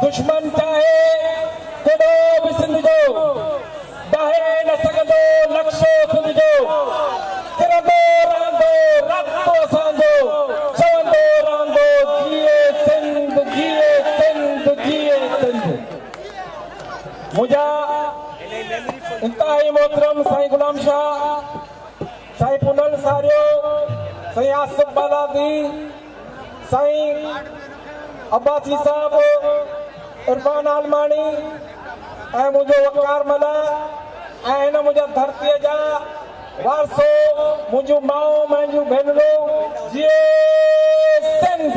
دشمن چاهي ڪيڏو به سنڌ جو، ڊاهي نه سگهندو نقشو سنڌ جو، ڪرندو رهندو رت اسان جو، چوندو رهندو جيئي سنڌ، جيئي سنڌ، جيئي سنڌ. منهنجا انتهائي محترم سائين غلام شاهه، سائين پنهل ساريو، سائين آصف بالادي، سائين عباسي صاحب، عرفان عالماڻي ۽ منهنجو وقار ملاح ۽ هن منهنجا ڌرتيء جا وارثو، منهنجون مائون، منهنجون ڀينرون، جيئي سنڌ.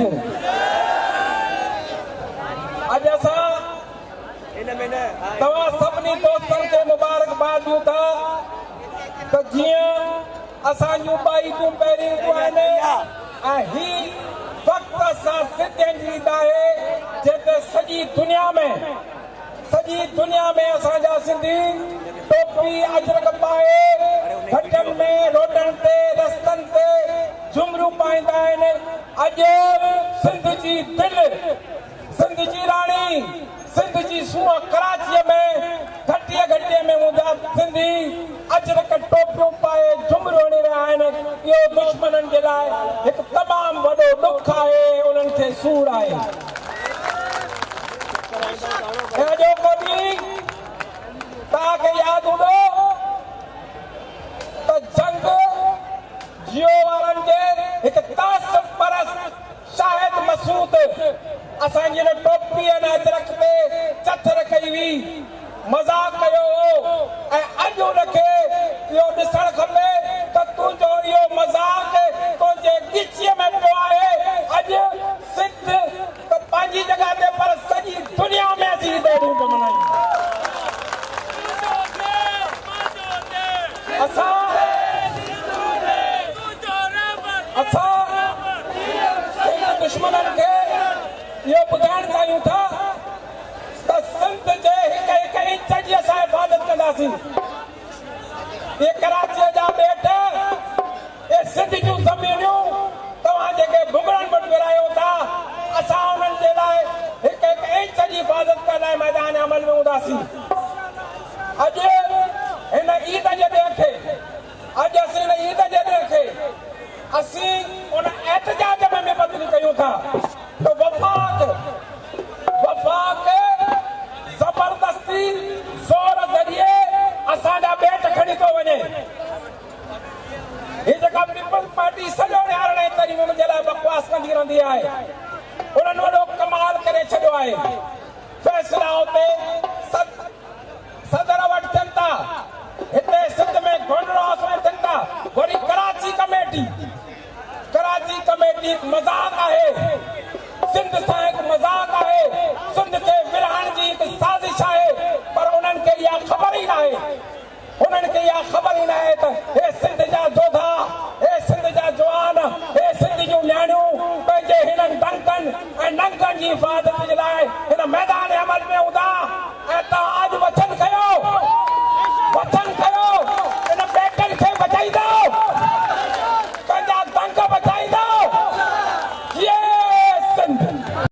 اڄ اسان توهان سڀني دوستن کي مبارڪباد ڏيون ٿا ته جيئن اسان جون ٻه عيدون پهرين عيدون آهن ۽ هي وقت اسان سنڌين جي عيد آهي جنهن تي سڄي دنيا ۾ سڄي دنيا ۾ اسان جا سنڌي ٽوپي اجرڪ پائي گهٽين ۾ روڊن تي رستن تي جهمريون پائيندا آهن. اڄ سنڌ جي دل، سنڌ جي راڻي، سنڌ جي سونهن ڪراچيء ۾ گهٽيء گهٽيء ۾ منهنجا سنڌي اجرڪ ٽوپيون پائي جهمريون هڻي رهيا آهن. اهو دشمنن جي لاء هڪ تمام وڏو ڏک آهي، انهن کي سور آهي. ۽ اڄوڪو ڏينهن توهان کي ياد هوندو ته جنگ جيو وارن جي هڪ تعصب پرست شاهد مسعود اسان جي ان ٽوپي ۽ اجرڪ تي چٿر ڪئي هئي، مذاق ڪيو هو ۽ اڄ ان کي اهو ڏسڻ کپي ته تنهنجو اهو مذاق تنهنجي ڳچيء ۾ پيو آهي. اڄ سنڌ ته پنهنجي جڳهه تي پر سڄي دنيا ۾ اسين عيد ڏينهن پيا ملهايون. اسان اسان سنڌ دشمنن کي اهو ٻڌائڻ چاهيون ٿا ته سنڌ جي هڪ هڪ انچ جي اسان حفاظت ڪنداسين. اهي ڪراچيء جا ٻيٽ، اهي سنڌ جون زمينون توهان جيڪي ڀڳڙن وٽ ورهايو ٿا، اسان انهن جي لاء هڪ هڪ انچ جي حفاظت ڪرڻ لاء ميدان عمل ۾ هونداسين. اڄ هن عيد جي ڏينهن کي، اڄ اسين هن عيد جي ڏينهن کي اسين ان احتجاج ۾ به بدلي ڪيون ٿا ته وفاق وفاق زبردستي زور ذريعي اسان جا ٻيٽ کڻي ٿو وڃي. هي جيڪا پيپلز پارٽي سڄو ڏينهن ارڙهين ترميم جي لاء بڪواس ڪندي رهندي آهي، انهن وڏو ڪمال ڪري ڇڏيو آهي. فيصلا اتي صدر وٽ ٿين ٿا، هتي سنڌ ۾ گورنر هائوس ۾ ٿين ٿا، وري ڪراچي ڪميٽي، ڪراچي ڪميٽي هڪ مذاق آهي، سنڌ سان هڪ مذاق آهي، سنڌ کي ورهائڻ جي هڪ سازش آهي، پر انهن کي اها خبر ئي ناهي، انهن کي اها خبر ئي ناهي.